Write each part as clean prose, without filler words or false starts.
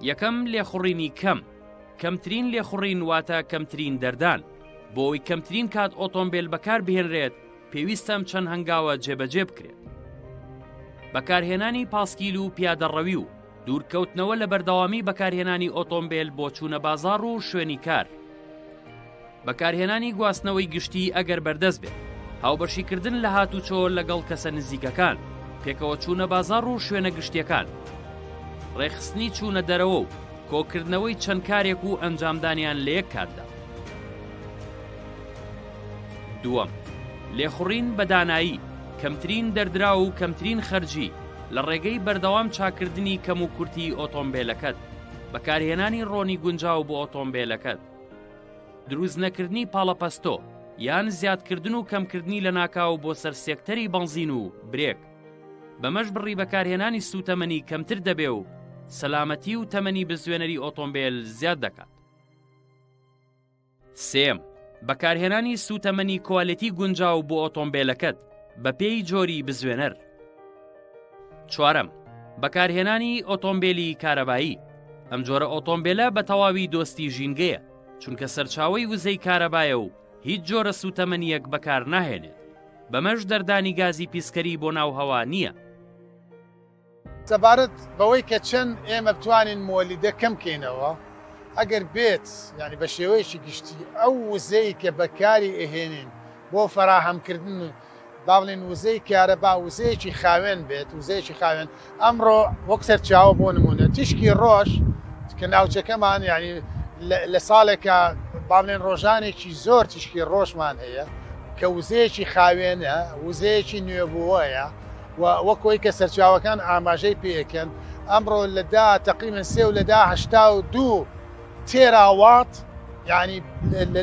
یەکەم، لێخوڕینی کەم، کەمترین لێخوڕین واتە کەمترین دەردان، بۆ ئەوەی کەمترین کات ئۆتۆمبێل بەکار بهێنرێت پێویستە ئەم چەند هەنگاوە جێبەجێ بکرێت. بەکارهێنانی پاسکیل و پیادەڕەوی و دوورکەوتنەوە لە بەردەوامی بەکارهێنانی ئۆتۆمبێل بۆ چوونە بازاڕ و شوێنی کار. بەکارهێنانی گواستنەوەی گشتی ئەگەر بەردەست بێت. هاوبەشیکردن لە هاتوچۆ لەگەڵ کەسە نزیکەکان، پێکەوە چوونە بازاڕ و شوێنە گشتیەکان. ڕێکخستنی چوونە دەرەوە و کۆکردنەوەی چەند کارێک و ئەنجامدانیان لە یەک کاتدا. دووەم، لێخوڕین بە دانایی، کەمترین دەردراو و کەمترین خەرجی، لە ڕێگەی بەردەوام چاککردنی کەموکورتی ئۆتۆمبێلەکەت، بەکارهێنانی ڕۆنی گونجاو بۆ ئۆتۆمبێلەکەت، دروست نەکردنی پاڵەپەستۆ، یان زیادکردن و کەمکردنی لەناکاو بۆ سەر سێکتەری بەنزین و برێک، بەمەش بڕی بەکارهێنانی سووتەمەنی کەمتر دەبێ و سەلامەتی و تەمەنی بزوێنەری ئۆتۆمبێل زیاد دەکات. سێیەم، بەکارهێنانی سووتەمەنی کوالێتی گونجاو بۆ ئۆتۆمبێلەکەت بەپێی جۆری بزوێنەر. چوارەم، بەکارهێنانی ئۆتۆمبێلی کارەبایی، ئەم جۆرە ئۆتۆمبێلە بە تەواوی دۆستی ژینگەیە، چونکە سەرچاوەی وزەی کارەبایە و هیچ جۆرە سووتەمەنییەک بەکارناهێنێت، بەمەش دەردانی گازی پیسکەری بۆ ناو هەوا نییە. سەبارەت بەوەی کە چەند ئێمە بتوانین موەلیدە کەم کەینەوە، ئەگەر بێت یانی بە شێوەیەکی گشتی ئەو وزەی کە بەکاری ئەهێنین بۆ فەراهەم کردن با بڵێین وزەی کارەبا وزەیەکی خاوێن بێت، وزەیەکی خاوێن ئەمڕۆ وەک سەرچاوە بۆ نمونە تیشکی ڕۆژ کە ناوچەکەمان یانی لە ساڵێکا با بڵێن ڕۆژانێکی زۆر تیشکی ڕۆژمان هەیە کە وزەیەکی خاوێنە وزەیەکی نوێبووەیە و وەک ئەوەی کە سەرچاوەکان ئاماژەی پێکەن ئەمڕۆ لە دا تەقریبەن سێ و لە دا 82 تێراواط یعنی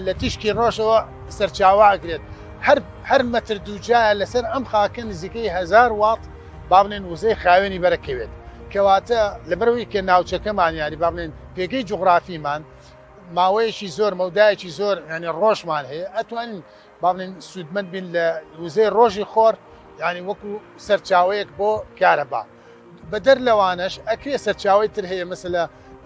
لە تیشکی ڕۆژەوە سەرچاوە ئەگرێت هەر هەر مەتر دووجایە لەسەر ئەم خاکە نزیکەی هزار واط با بڵێن وزەی خاوێنی بەرەکەوێت کەواتە لەبەرەوەی کە ناوچەکەمان یاری با بڵێن پێگەی جوغرافیمان ماوەیەکی زۆر مەودایەکی زۆر یعنی ڕۆژمان هەیە ئەتوانین با بڵێین سوودمەند بین لە وزەی ڕۆژی خۆر یعنی وەکو سەرچاوەیەک بۆ کارەبا بەدەر لەوانەش ئەکرێ سەرچاوی تر هەیە مەسەلە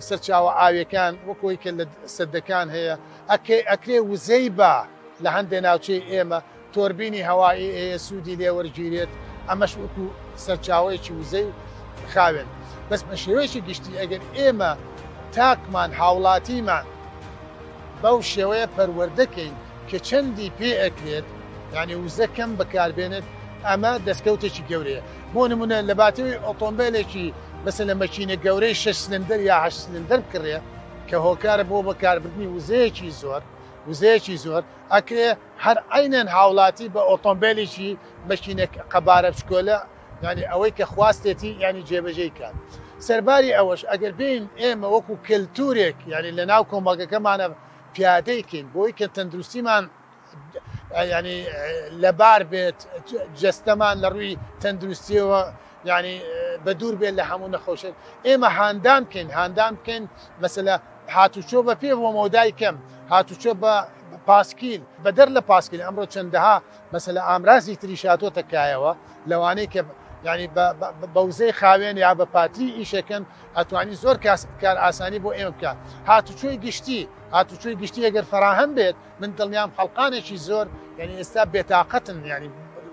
سەرچاوە ئاویەکان وەکۆی کە لە سەدەکان هەیە ئەکێ ئەکرێ وزەی با لە هەندێک ناوچەی ئێمە تۆربینی هەوایی هەیە سوودی لێوەرگیرێت ئەمەش وەکو سەرچاوەیەکی وزەی خاوێن بەس بە شێوەیەکی گشتی ئەگەر ئێمە تاکمان هاوڵاتیمان بەو شێوەیە پەروەردە کەین کە چەندی پێ ئەکرێت یانی وزە کەم بەکاربێنێت ئەمە دەستکەوتێکی گەورەیە بۆ نمونە لە باتەوەی ئۆتۆمبیلێکی مەسەلە مەکینە گەورەی شەش سلندەر یا هەشت سلندەر بکڕێ کە هۆکارە بۆ بەکاربردنی وزەیەکی زۆر وزەیەکی زۆر ئەکرێ هەر عەینەن هاوڵاتی بە ئۆتۆمبیلێکی مەکینە قەبارە بچکۆلە یانی ئەوەی کە خواستێتی یانی جێبەجێی کات سەرباری ئەوەش ئەگەر بێین ئێمە وەکو کەلتورێک یانی لە ناو کۆمەڵگەکەمانە پیادەی کەین بۆی کە تەندروستیمان ینی لەبار بێت جەستەمان لە ڕووی تەندروستیەوە ینی بە دوور بێت لە هەموو نەخۆشێک ئێمە هاندان بکەین هاندان بکەین مەسەلە هاتوچۆ بە پێ بۆ مەودای کەم هاتوچۆ بە پاسکیل بەدەر لە پاسکیل ئەمڕۆ چەندەها مەسەلە ئامرازی تریش هاتۆتە کایەوە لەوانەی کە ینی بە وزەی خاوێن یا بە پاتری ئیشەکەن ئەتوانی زۆر کار ئاسانی بۆ ئێمە بکە هاتوچۆی گشتی هاتوچۆی گشتی ئەگەر فراهەم بێت من دڵنیام خەڵقانێکی زۆر یعنی ئێستا بێتاقەتن یعنی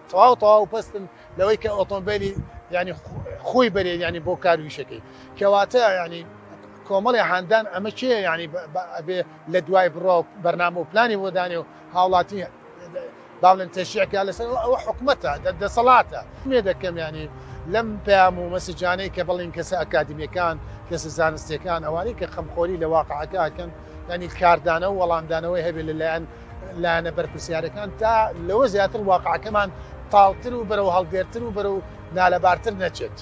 تەواو تەواو پستن لەوەی کە ئۆتۆمبیلی ینی خۆی بەرێ ینی بۆ کارویشەکەی کەواتە ینی کۆمەڵی هاندان ئەمە کێ ینی ئەبێ لە دوای بڕۆ بەرنامە و پلانی بۆ دانێ و هاوڵاتی با بڵێن تەشجیع کرا لەسەر ئەوە حکومەتە دەسەڵاتە مێ دەکەم ینی لەم پەیام و مەسجانەی کە بڵین کەسە ئەکادیمیەکان کەسە زانستیەکان ئەوانەی کە خەمخۆری لە واقعەکە ئەکەن ینی کاردانە و وەڵامدانەوەی هەبێت لەلایەن لایەنە بەرپرسیارەکان تا لەوە زیاتر واقعەکەمان تاڵتر و بەرەو هەڵدێرتر و بەرەو نالەبارتر نەچێت.